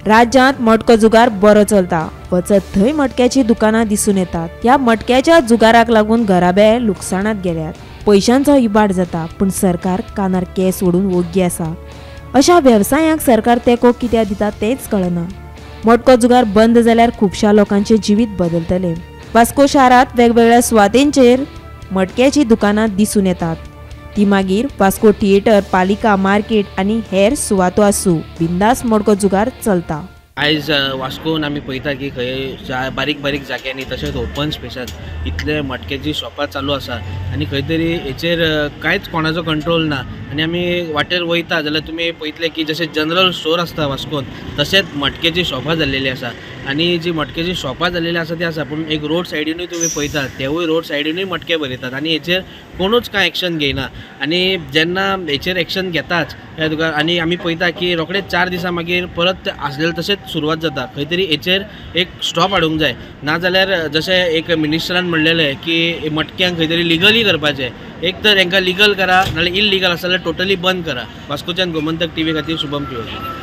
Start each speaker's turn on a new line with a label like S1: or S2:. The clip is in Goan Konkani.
S1: राज्यांत मटको जुगार बरो चलता. वचत थंय मटक्याची दुकानां दिसून येतात. ह्या मटक्याच्या जुगाराक लागून घराबे लुकसाणात गेल्यात, पयशांचो इबाड जाता, पूण सरकार कानार केस ओडून वोग्गी आसा. अशा वेवसायांक सरकार तेंको कित्याक दिता तेंच कळना. मटको जुगार बंद जाल्यार खुबश्या लोकांचें जिवीत बदलतलें. वास्को शारांत वेगवेगळ्या सुवातेंचेर मटक्याची दुकानां दिसून येतात. ती मागीर वास्को थिएटर, पालिका मार्केट आनी हेर सुवातो आसूं, बिंदास मटको जुगार चलता.
S2: आयज वास्कोन आमी पळयता की खंय बारीक बारीक जाग्यांनी तशेंच ओपन स्पेसांत इतले मटक्याची शॉपां चालू आसा आनी खंय तरी हेचेर कांयच कोणाचो कंट्रोल ना. आनी आमी वाटेर वयता जाल्यार तुमी पळयतले की जशें जनरल स्टोर आसता वास्कोन तशेंच मटक्याची शॉपां जाल्लेली आसा. आनी जी मटक्याची शॉपां जाल्लेली आसा ती आसा, पूण एक रोड सायडीनूय तुमी पळयतात तेवूय रोड सायडीनूय मटके भरयतात आनी हेचेर कोणूच कांय एक्शन घेयना. आनी जेन्ना हेचेर एक्शन घेताच ह्या तुका आनी आमी पळयता की रोखडेच 4 दिसां मागीर परत आसलेले तशेंच सुरवात जाता. खंय तरी हेचेर एक स्टॉप हाडूंक जाय, नाजाल्यार जशें एक मिनिस्टरान म्हणलेलें की मटक्यांक खंय तरी लिगली करपाचें, एक तर हेंकां लिगल करा नाल्यार इलिगल आसा जाल्यार टोटली बंद करा. वास्कोच्यान गोमंतक टीव्ही खातीर शुभम पिवळकर.